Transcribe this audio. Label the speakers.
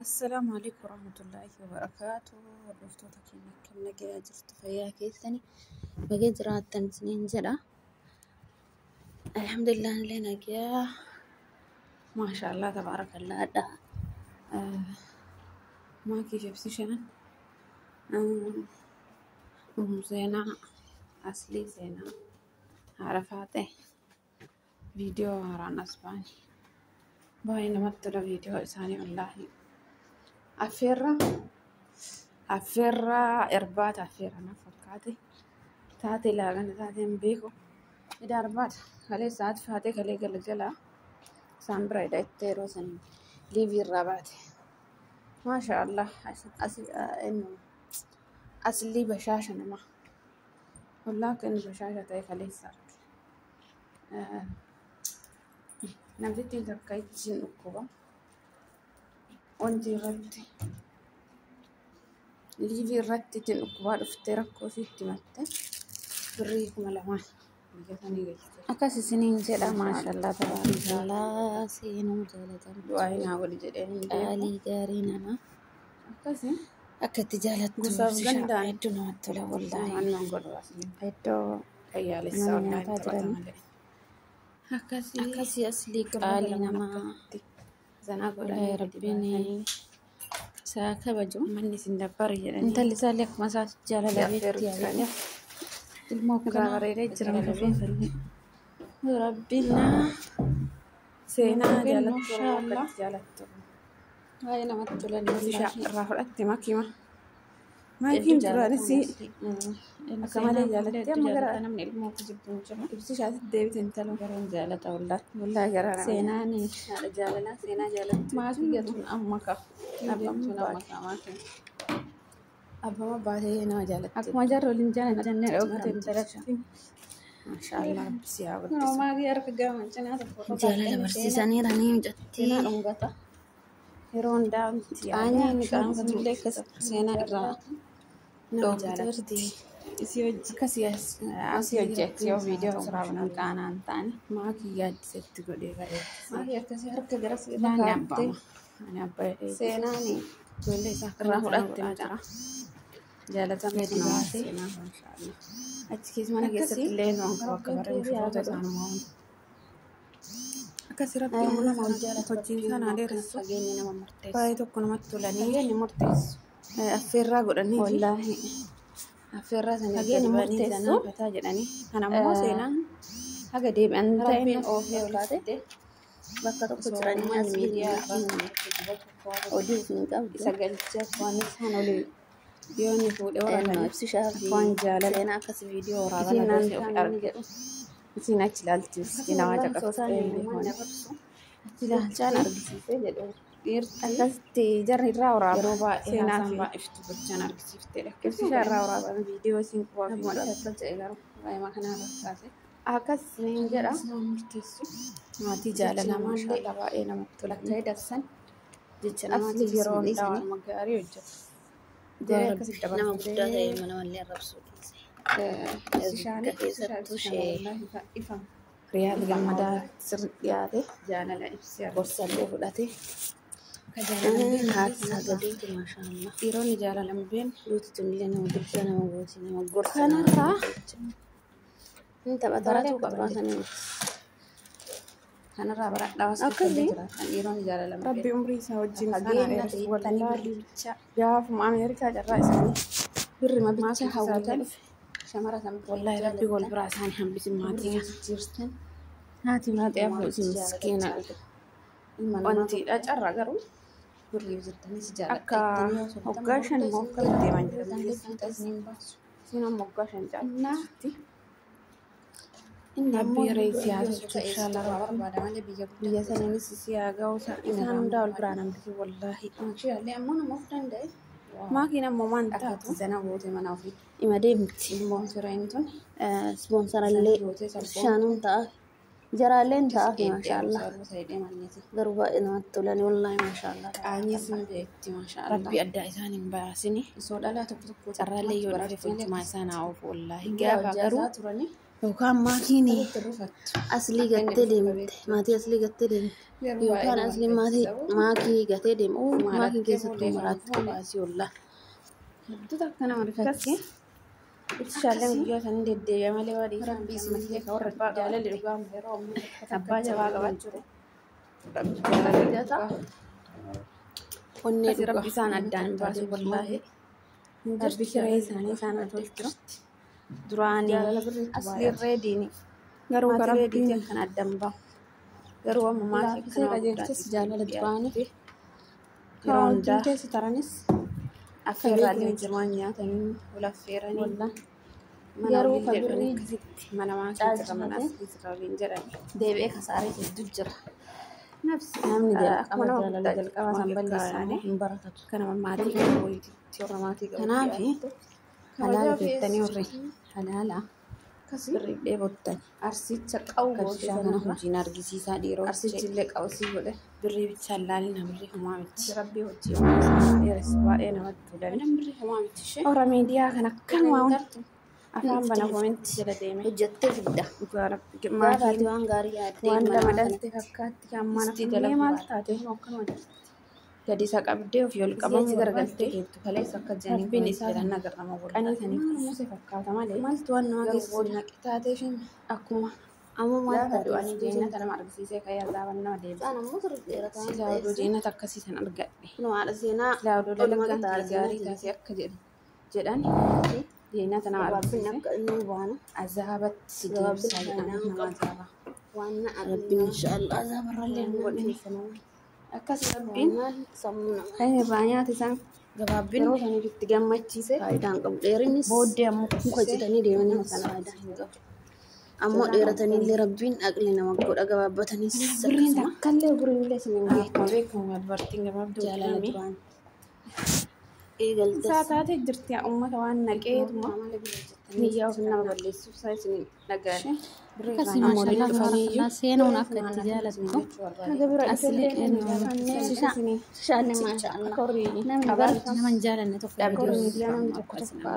Speaker 1: Assalaamu alaikum warahmatullaahi wabarakaatu. Hordoftoota keenya, akkam nagayaa jirtu? Fayyaa keessanii? Baga jiraattan isiniin jedha. Alhamdulillah, illee nagayaa. Maashaallah, tabaarakallaadha. Maakii fi ibsishaan, seenaa aslii, seenaa haadha faate viidiyoo haaraan as ba'ani. Baay'ee namatti tola viidiyoo isaanii, wallaahi. Affeerraa irbaata affeerraa na fakkaate. Taate laagana taate hin beeku. Ida arbaata kalee sa'aati faatee kalee galgala isaan bira ida itti yeroo san liivii irraa baate. Maasha Allah, aslii bashaasha nama. Wallaahi, akka inni bashaasha ta'e kaleessa arge. Namtittiin takka ijjiin dhukkuba. Wanti irratti liivii irratti ittiin dhukkubaa dhuftee rakkoo isiitti himatte, birrii 2000 biyya sanii galchite.
Speaker 2: Akkas isiniin jedha, maashaallah, tabaarakallah, seenuu jaalatamtu.
Speaker 1: Du'aa naa godhi jedheen hin beeku.
Speaker 2: Qaalii gaarii nama.
Speaker 1: Akkasi.
Speaker 2: Akka itti jaalattu
Speaker 1: Gosaaf
Speaker 2: ibsishaa
Speaker 1: gandaan
Speaker 2: hedduu namatti tola wallaahi.
Speaker 1: waan godhu asli.
Speaker 2: Iddoo
Speaker 1: Fayyaalessaa
Speaker 2: mana
Speaker 1: wallaahi
Speaker 2: nyaataa
Speaker 1: taphata
Speaker 2: jiranii.
Speaker 1: malee. Akkasii.
Speaker 2: Akkasii aslii
Speaker 1: Gurra
Speaker 2: qaalii
Speaker 1: lamaan
Speaker 2: namaa.
Speaker 1: akkasitti zanaa
Speaker 2: Wallaahi
Speaker 1: godhanii gadi
Speaker 2: rabbiin
Speaker 1: baasanii
Speaker 2: isaa kabaju.
Speaker 1: manni isin dabbari jedhanii
Speaker 2: Intalli isaallee akkuma isaatti jaalala
Speaker 1: affeeru
Speaker 2: beekti
Speaker 1: jiranii.
Speaker 2: yaadudha. Ilmoo
Speaker 1: Irraa
Speaker 2: akkanaa
Speaker 1: bareedee jira
Speaker 2: jaalala
Speaker 1: rifeensallee.
Speaker 2: Rabbiin
Speaker 1: Seenaa
Speaker 2: nuuf kennu
Speaker 1: jaalattu
Speaker 2: inshaallah.
Speaker 1: akkatti jaalattu.
Speaker 2: Baay'ee namatti tolan
Speaker 1: Ibsishaa
Speaker 2: wallaahi.
Speaker 1: irraa fudhatte makima.
Speaker 2: Hedduu
Speaker 1: Maakiin duraanis
Speaker 2: jaalatamu aslii.
Speaker 1: akka malee
Speaker 2: Seenaan
Speaker 1: jaalattee
Speaker 2: hedduu
Speaker 1: amma gara
Speaker 2: jaalata, namni ilmoo akka jibbu hin jiru.
Speaker 1: ibsishaatti deebite intala.
Speaker 2: Garuu hin jaalata wallaahi.
Speaker 1: Wallaahi garaa nama
Speaker 2: Seenaan
Speaker 1: nyaata. Haadha jaalalaa seenaa jaalattu
Speaker 2: maatii
Speaker 1: jechuun
Speaker 2: gatuun amma ka.
Speaker 1: abbama
Speaker 2: Deemtuun amma
Speaker 1: baate.
Speaker 2: ka maatiin.
Speaker 1: Abbama baatee nama jaalatte.
Speaker 2: Akkuma jarri waliin jaalan jennee dhoofte
Speaker 1: Maramti
Speaker 2: intalasha.
Speaker 1: ibsishaan. Maashaallah, rabbi si haa
Speaker 2: Kunoo
Speaker 1: guddisu.
Speaker 2: maagii harka gama cinaa tokko
Speaker 3: Jaalala
Speaker 2: qofa seenaa
Speaker 3: barsiisaniiranii mucattii
Speaker 2: seenaa dhungata.
Speaker 1: Yeroo hundaa wanti yaadee
Speaker 2: Qaanyii inni
Speaker 1: akshuma
Speaker 2: qaanfatullee akkas seenaa irraa
Speaker 1: nama
Speaker 2: dhoofte
Speaker 1: jaalatti.
Speaker 2: jirti. Isii hojii
Speaker 1: Akkasii
Speaker 2: asii
Speaker 1: asii
Speaker 2: hojjetti yoo
Speaker 1: rabbiin isaa
Speaker 2: viidiyoo
Speaker 1: ta'u
Speaker 2: siraa banan
Speaker 1: maashaallah.
Speaker 2: qaanaan ta'ani.
Speaker 1: Maakii yaaddisatti godhee bareechise.
Speaker 2: Maagii akkasii harka gara irra
Speaker 1: Ani
Speaker 2: kaattee
Speaker 1: abbama. Ani abbaa jedhee
Speaker 2: seenaan
Speaker 1: ijoollee isaa
Speaker 2: irraa
Speaker 1: akkana sana
Speaker 2: fudhatte
Speaker 1: godhaa
Speaker 2: mucaa.
Speaker 1: jira. Jaalatamtu
Speaker 2: Gadi
Speaker 1: namaa
Speaker 2: baatee
Speaker 1: seenaa, maashaallah. Achi keessa mana keessatti
Speaker 2: akkasii
Speaker 1: illee waan qabu akka
Speaker 2: rabbiin
Speaker 1: bara
Speaker 2: keetii haa
Speaker 1: mushuroota
Speaker 2: godhu.
Speaker 1: isaanumaa hunda. Akkasii rabbi umrii
Speaker 2: Nama wal
Speaker 1: isaan
Speaker 2: jaalatu
Speaker 1: wajjin
Speaker 2: rabbiin
Speaker 1: isaan haa
Speaker 2: nama akkana
Speaker 1: dheeressu.
Speaker 2: fageenyi nama murteessu.
Speaker 1: Baay'ee tokko namatti tolanii
Speaker 2: Fageenyi murteessu.
Speaker 1: Affeerraa godhanii fi
Speaker 2: Wallaahi.
Speaker 1: affeerraa saniif
Speaker 2: Fageenyi
Speaker 1: gadi ba'anii
Speaker 2: murteessu.
Speaker 1: zanaa fataa jedhanii. Kan ammoo seenaan
Speaker 2: Haga deebi'an ta'e
Speaker 1: rabbiin
Speaker 2: oofee
Speaker 1: oofee
Speaker 2: walitti
Speaker 3: bakka tokko
Speaker 1: osoo
Speaker 3: jiranii
Speaker 1: uummanni
Speaker 3: asliin
Speaker 1: miidiyaa irraa
Speaker 3: maakiin oduu hin qabdu.
Speaker 1: isa galchee akka waan isaan olii yoo inni fuudhee
Speaker 3: Eenyu
Speaker 1: horatanii
Speaker 3: ibsishaa fi
Speaker 1: akka waan jaalala
Speaker 3: seenaa akkas viidiyoo waraaban
Speaker 1: isiin naan
Speaker 3: agarsiisa
Speaker 1: ta'an
Speaker 3: ofi
Speaker 1: inni
Speaker 3: arge.
Speaker 1: jedhu isiin achi ilaalti
Speaker 2: Akkasii
Speaker 1: miskiina waa
Speaker 2: wallaahi osoo
Speaker 1: caqaftee
Speaker 2: isaan
Speaker 1: hin
Speaker 2: uummanni
Speaker 1: beekne.
Speaker 2: arrabsu
Speaker 1: Achi ilaalchaan
Speaker 2: bichaan argisiisee jedhu dhiirti
Speaker 1: akkasitti jarri irraa waraaba
Speaker 2: yeroo baay'ee
Speaker 1: seenaa
Speaker 2: haasaan
Speaker 1: fi
Speaker 2: baay'iftu gochaan argisiifteedha. Akkasuma
Speaker 1: ibsishaa irraa
Speaker 2: godhanii
Speaker 1: waraaban viidiyoo isiin qubaa fi
Speaker 2: akkuma
Speaker 1: hin
Speaker 2: dhufe
Speaker 1: qabdu.
Speaker 2: akkas jedhe garuu waa'ee kanaa irraa kaase.
Speaker 1: Akkas niin jedha.
Speaker 2: Fageenyi nama murteessu.
Speaker 1: Maatii
Speaker 2: Jechi
Speaker 1: jaalalaa
Speaker 2: namaallee
Speaker 1: maashaallah baay'ee namatti
Speaker 2: lakkaa'ee
Speaker 1: tolanii.
Speaker 2: dabsan
Speaker 3: Jecha
Speaker 1: Asli
Speaker 3: namaatiifis
Speaker 1: yeroo
Speaker 3: hin
Speaker 1: hundaa
Speaker 3: dhiisanii.
Speaker 1: waanuma gaarii hojjeta.
Speaker 3: Dhugaa
Speaker 1: Jedhee
Speaker 3: rabbi
Speaker 1: akkasitti
Speaker 3: nama guddaa ta'e
Speaker 1: dabarsitee
Speaker 3: ilma namallee arrabsuu dhiise.
Speaker 1: ibsishaan
Speaker 3: Bakka
Speaker 1: ibsishaa
Speaker 3: keessattuu
Speaker 1: ibsishaan
Speaker 3: ishee
Speaker 1: wallaahi ifa Riyaal gammadaa sirri dhiyaate
Speaker 2: jaalala ibsi argisiisa.
Speaker 3: gorsallee fudhate.
Speaker 1: Akka jaalala hin beekne
Speaker 3: Haati isaa
Speaker 1: kanarraa
Speaker 3: gadiiti maashaallah.
Speaker 1: dhiironni jaalala hin beekne
Speaker 3: Duuti tunillee nama guddaa nama gooti, nama gorsa nama
Speaker 1: kanarraa
Speaker 3: jecha. Inni taphataa
Speaker 1: baratuu
Speaker 3: akka
Speaker 1: qaban
Speaker 3: turaa
Speaker 1: jechuudha.
Speaker 3: sanii miti.
Speaker 2: Kanarraa baradhaa hawaasa keessa illee
Speaker 1: Akkasii
Speaker 2: jiraatan dhiironni jaalala hin
Speaker 1: rabbi
Speaker 2: beekne.
Speaker 1: umrii isaa wajjin isaan haa
Speaker 2: Fageenya
Speaker 1: dheeressu
Speaker 2: ta'ettanii
Speaker 1: wallaahi
Speaker 2: birrii bichaa
Speaker 1: gaafuma Ameerikaa carraa isaanii
Speaker 2: birrima bichaa
Speaker 1: maatii isaallee
Speaker 2: hawwatan
Speaker 1: dhufe
Speaker 2: shamara san birrii
Speaker 1: wallaahi rabbi wal
Speaker 2: jaalattan
Speaker 1: biraa isaanii hambisin maatii
Speaker 2: birrii
Speaker 1: kana.
Speaker 2: jijjiirtan
Speaker 1: Haati maatii
Speaker 2: ilma
Speaker 1: afur
Speaker 2: walitti
Speaker 1: isin
Speaker 2: jaalala
Speaker 1: miskiina
Speaker 2: caaltu ilma namaa
Speaker 1: wantiidha
Speaker 2: tokko
Speaker 1: carraa garuu
Speaker 2: birrii jettanii si jaaladha
Speaker 1: akka
Speaker 2: jettanii yoo soortan
Speaker 1: waggaa 5
Speaker 2: booda
Speaker 1: immoo
Speaker 2: isin
Speaker 1: akkamitti deeman
Speaker 2: birrii
Speaker 1: jiran
Speaker 2: sanillee
Speaker 1: biyya
Speaker 2: fiixa isin hin baasu.
Speaker 1: isiin amma waggaa 5
Speaker 2: Innaa
Speaker 1: caalchisutti
Speaker 2: inni
Speaker 1: rabbi
Speaker 2: ammoo
Speaker 1: yeroo
Speaker 2: iddoo
Speaker 1: si haa
Speaker 2: iyyuu
Speaker 1: tolchu
Speaker 2: ta'e situ
Speaker 1: inshaallah
Speaker 2: irraa
Speaker 1: rabbi
Speaker 2: barbaada malee biyya
Speaker 1: biyya
Speaker 2: guddatte jira.
Speaker 1: saniinis si haa ga'u isaan
Speaker 2: Inni irraa hin
Speaker 1: hundaa ol
Speaker 2: barbaadu.
Speaker 1: biraan hambisi wallaahi.
Speaker 2: Maashaallee ammoo nama of danda'e.
Speaker 1: Maakiin ammoo maan
Speaker 2: Akka
Speaker 1: taatu
Speaker 2: itti zana goote mana ofii.
Speaker 3: Ima deemti.
Speaker 2: Ilmoon fireen tun
Speaker 3: Ispoonsarallee
Speaker 2: sana gootee sabboontu
Speaker 3: ibsishaanuun ta'a. Jaraalleen
Speaker 2: akkas
Speaker 3: ta'aaf
Speaker 2: eeddee
Speaker 3: maashaallah.
Speaker 2: aruusa hidhee manneeti.
Speaker 3: Garuu baay'ee namatti tolani wallaahi maashaallah.
Speaker 2: Qaanyis ni beekti maashaallah.
Speaker 1: rabbi addaa isaan hin baasini
Speaker 2: Osoo dhalaa tokko tokko
Speaker 1: carraallee
Speaker 2: tokkumatti
Speaker 1: yoo dhufe
Speaker 2: baratte malee
Speaker 1: fulchumaa
Speaker 2: akkasitti
Speaker 1: isaan haa oofu wallaahi
Speaker 2: bira
Speaker 1: gaafa garuu
Speaker 2: hojjaataa turanii
Speaker 3: Yookaan maatiin
Speaker 1: Asitti rufattu.
Speaker 3: aslii
Speaker 1: Akka inni
Speaker 3: gattee
Speaker 1: dhufu
Speaker 3: deemte.
Speaker 1: qabeetti.
Speaker 3: Maatii aslii gattee deemte.
Speaker 1: Garuu baay'ee
Speaker 3: Yookaan
Speaker 1: nama
Speaker 3: asliin maatii
Speaker 1: gaddisiisa.
Speaker 3: maakii gatee deema. Uu maakiin
Speaker 1: Maalattee
Speaker 3: keessattuu
Speaker 1: fuullee
Speaker 3: maraatti
Speaker 1: kan
Speaker 3: baasii ollaa.
Speaker 1: Hedduutu akka nama rifatte. Ibsishaallee guyyaa isaanii deddeebi'a malee waa dhiisaa
Speaker 3: Rabbi
Speaker 1: miti
Speaker 3: isin
Speaker 1: ammallee ka warra
Speaker 3: abbaa
Speaker 1: jaalalli
Speaker 3: qabatte.
Speaker 1: dhugaa yeroo ammaa takka abbaa
Speaker 3: Takka
Speaker 1: jabaa
Speaker 3: jabaa
Speaker 1: qabaachuu jaalalli
Speaker 3: Fidata.
Speaker 1: dhugaa
Speaker 3: Onnee
Speaker 1: akkasii
Speaker 3: dhugaa.
Speaker 1: rabbi isaan addaan hin
Speaker 3: Namatti
Speaker 1: baasu
Speaker 3: adeemsu
Speaker 1: wallaahi
Speaker 3: malee. Hin
Speaker 1: rabbi
Speaker 3: jirtu
Speaker 1: kiree
Speaker 3: jaalalli
Speaker 1: isaanii
Speaker 3: dhugaa.
Speaker 1: isaan haa
Speaker 3: Addee
Speaker 1: tolchu
Speaker 3: jirti.
Speaker 1: duraanii
Speaker 3: Jaalala birriitu
Speaker 1: asliin
Speaker 3: baay'ata.
Speaker 1: reediini
Speaker 2: Garuu
Speaker 1: maatii
Speaker 2: ka
Speaker 1: reediitii
Speaker 2: rabbiin
Speaker 1: akkan addaan bahu garuu amma maatii
Speaker 2: laaffisee
Speaker 1: akkanaa
Speaker 2: qajeelches
Speaker 1: guddaatti
Speaker 2: jaalala duraanii
Speaker 1: dhiyaatti
Speaker 2: ka
Speaker 1: yeroo
Speaker 2: wajjin
Speaker 1: hundaa
Speaker 2: keessa taranis ka beeku
Speaker 1: affeerraallee
Speaker 2: ni jira.
Speaker 1: wajjin nyaatanii wal affeeranii
Speaker 2: Wallah
Speaker 1: mana
Speaker 3: Garuu
Speaker 1: waliin
Speaker 3: ka
Speaker 1: jedhanii
Speaker 3: birrii
Speaker 1: akkasitti mana maatii jira mana
Speaker 3: caalchifate
Speaker 1: asii jira waliin jedhanii
Speaker 3: deebi'ee kasaaree hedduu jira.
Speaker 1: nafsi
Speaker 3: Namni
Speaker 1: akkuma
Speaker 3: jalqaba
Speaker 1: nama
Speaker 3: jaalala
Speaker 1: guddaa
Speaker 3: jalqaba
Speaker 1: jalqabaa
Speaker 3: san
Speaker 1: san
Speaker 3: balleessu immoo
Speaker 1: balleessaanii
Speaker 3: hin baratatu.
Speaker 1: akka nama maatii qabu wayiitti warra maatii qabu
Speaker 3: Kanaaf
Speaker 1: dhiyaattu
Speaker 2: halaala
Speaker 1: kabajaa fi
Speaker 2: jettanii warri
Speaker 1: eessatti
Speaker 2: halaala
Speaker 1: akkasii
Speaker 2: birriif dheebottan
Speaker 1: arsicha qabu
Speaker 2: akka
Speaker 1: goote
Speaker 2: ibsishaa kana
Speaker 1: sanarra
Speaker 2: hojiin argisiisaa dhiiroo
Speaker 1: arsichi illee qabasii godhe
Speaker 2: birrii bichaan laalina birrii homaa miti.
Speaker 1: rabbii hojii uumaa isaa dheeressa baay'ee namatti tolani.
Speaker 2: Madam birrii homaa miti ishee.
Speaker 1: Warra miidiyaa kan akkanumaa
Speaker 3: Hin
Speaker 1: hundi
Speaker 3: tartu.
Speaker 1: afaan bana koomenti jala deeme
Speaker 3: Hojjettee fidda.
Speaker 1: dhugaa rabbi
Speaker 3: Gaafa ati
Speaker 1: maatiin
Speaker 3: waan gaarii yaaddee
Speaker 1: waan
Speaker 3: ilma
Speaker 1: lama
Speaker 3: namaa
Speaker 1: dhalte
Speaker 3: kanatti
Speaker 1: fakkaatti kan mana
Speaker 3: istii
Speaker 1: fuunee
Speaker 3: dalaguu
Speaker 1: maal
Speaker 3: baate.
Speaker 1: taate kun akkanuma jirti. Gadi isa qabdee ofii ol
Speaker 2: Isii
Speaker 1: qabamuu
Speaker 2: achi
Speaker 1: barbaadde
Speaker 2: garagaltee deemtu kaleessa akka jedhanii
Speaker 1: rabbiin
Speaker 2: koomenti
Speaker 1: isaa
Speaker 2: jedhan
Speaker 1: san
Speaker 2: agarrama
Speaker 1: qanii
Speaker 2: wallaahi.
Speaker 1: saniif
Speaker 2: Maal muse fakkaata malee
Speaker 3: Maaltu waan nama
Speaker 2: garuu
Speaker 3: keessa si
Speaker 2: booda
Speaker 3: naqe?
Speaker 2: taatee isheen
Speaker 1: akkuma
Speaker 3: Ammoo maal
Speaker 1: gaafa
Speaker 3: taate
Speaker 1: du'anii
Speaker 3: istuu
Speaker 1: jeenata nama argisiisee ka'ee azaaban nama deebisa.
Speaker 3: Isaan ammoo sirriitti dheerataa waan
Speaker 1: Silaa oduu
Speaker 3: ta'eef
Speaker 1: jeenata akkasii san argadhe.
Speaker 3: kunoo haadha seenaa
Speaker 1: Silaa oduu
Speaker 3: olumaa
Speaker 1: dalagaan
Speaker 3: qixa
Speaker 1: kee
Speaker 3: haadha seenaa
Speaker 1: gaarii taasee akka jedhan jeenata nama
Speaker 3: Gabaabinni
Speaker 1: argisiise
Speaker 3: akka inni baanu
Speaker 1: azaabatti si
Speaker 3: gabaabinni
Speaker 1: deebisaa jedhan
Speaker 3: faayidaa hin
Speaker 1: nama
Speaker 3: qabu.
Speaker 1: azaabaa.
Speaker 3: Waan aqli
Speaker 1: Rabbiin
Speaker 3: nama
Speaker 1: inshaallah azaabarrallee
Speaker 3: waan
Speaker 1: nu godhin.
Speaker 3: keessa nama
Speaker 1: Akkas rabbiin
Speaker 3: waan sammuu namaa
Speaker 1: kan irraa nyaate isaan
Speaker 3: gabaabinni
Speaker 1: yeroo saniif itti gammachiise
Speaker 3: faayidaa hin qabu. Dheerinnis
Speaker 1: booddee ammoo
Speaker 3: muka
Speaker 1: kuffisee
Speaker 3: citanii deemanii
Speaker 1: nama sana
Speaker 3: faayidaa hin
Speaker 1: argisiise.
Speaker 3: qabu. Ammoo
Speaker 1: Jazaan
Speaker 3: dheeratanii
Speaker 1: arganii.
Speaker 3: illee rabbiin aqli nama godha gabaabbatanis
Speaker 1: Birriin
Speaker 3: akkasuma
Speaker 1: takkallee biriillee isin hin geettu. Akkuma beekamu dubartiin gabaabduu
Speaker 3: jaalala
Speaker 1: jedhame.
Speaker 3: duraan
Speaker 1: Isaa
Speaker 3: eegaltes
Speaker 1: taatee jirti yaa uummata waan naqeetuma
Speaker 3: malee bira jettanii
Speaker 1: niyyaa ofii nama balleessuuf isaa isin dhagaadhe. Birrii irraa
Speaker 2: Akkasii
Speaker 1: nama waliin
Speaker 2: maashaallah
Speaker 1: dhufaniyyuu
Speaker 2: tabaarakallaa seenuun
Speaker 1: birrii
Speaker 2: akka itti
Speaker 1: funaannatan isin
Speaker 2: jaalattu
Speaker 1: jechuu barbaade. Haga bira
Speaker 2: asli
Speaker 1: dhufillee
Speaker 2: eenyu
Speaker 1: isin
Speaker 3: Shaalli maashaallah
Speaker 1: akka horii
Speaker 3: namni
Speaker 1: qabaa
Speaker 3: bara
Speaker 2: nama hin jaalanne tokko
Speaker 1: akka horii
Speaker 2: viidiyoo
Speaker 1: miidiyaa namni tokko
Speaker 2: akkas
Speaker 1: tokko
Speaker 2: nama